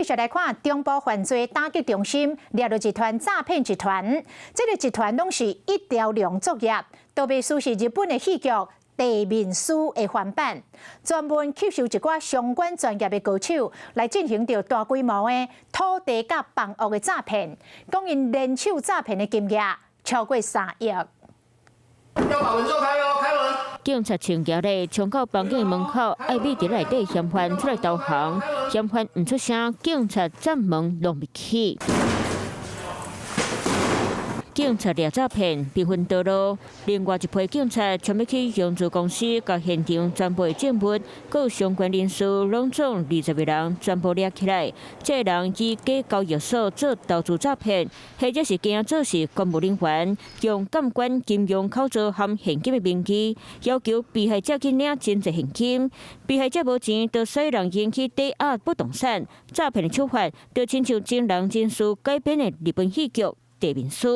續來看中部犯罪打擊中心掠著一團詐騙集團，這個集團攏是一條龍作業，特別是日本的戲劇《地面師》的翻版，專門吸收一寡相關專業的高手來進行著大規模的土地佮房屋的詐騙，講𪜶聯手詐騙的金額超過3億。要把門撞開哦，開門！警察穿行咧，衝到房間門口，愛匿佇內底嫌犯出來投降，嫌犯毋出聲，警察佔門攏入去。警察掠詐騙，兵分多路。另外一批警察衝入去融資公司，共現場全部的證物，閣相關人士，攏總20個人全部掠起來。這个人以假交易所做投資詐騙，或者是驚做是公務人員，用監管金融口罩含現金的名義，要求被害者去領真濟現金。被害者無錢，就使人𪜶去抵押不動產。詐騙的手法，就親像真人真事改編的日本戲劇《地面師》。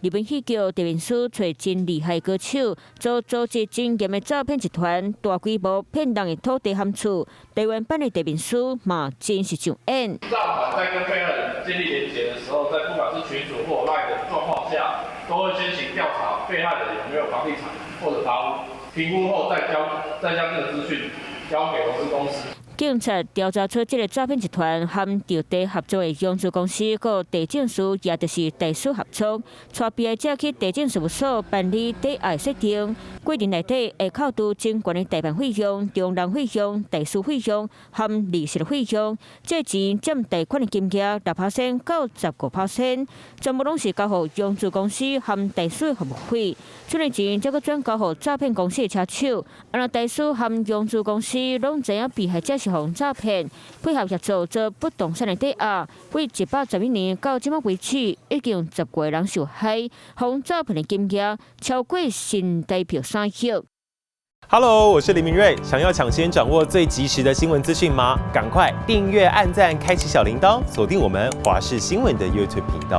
日本戲劇《地面師》揣真厲害高手，做組織真嚴的詐騙集團，大規模騙人的土地和厝。台灣版的《地面師》嘛，真實上演。詐團在跟被害人建立連結的時候，在不管是群組或 LINE 的狀況下，都會先行調查被害人有沒有房地產或者房屋，評估後再將這個資訊交給融資公司。警察調查出這个詐騙集團和著地合作的融資公司，佮地政士，也就是代書合作，帶被害者去地政事務所辦理抵押設定，過程內底會扣除真懸的代辦費用、中人費用、代書費用和利息費用，這錢佔貸款的金額6%到15%，全部攏是交予融資公司和代書的服務費。出的錢則閣轉交予詐騙公司的車手，啊若代書和融資公司攏知影被害者是予人詐騙，配合協助做不動產的抵押，對111年到這擺為止，已經有10個人受害，予人詐騙的金額超過新台幣3億。 Hello，我是林明瑞，想要搶先掌握最及時的新聞資訊嗎？趕快訂閱、按讚、開啟小鈴鐺，鎖定我們華視新聞的 YouTube 頻道。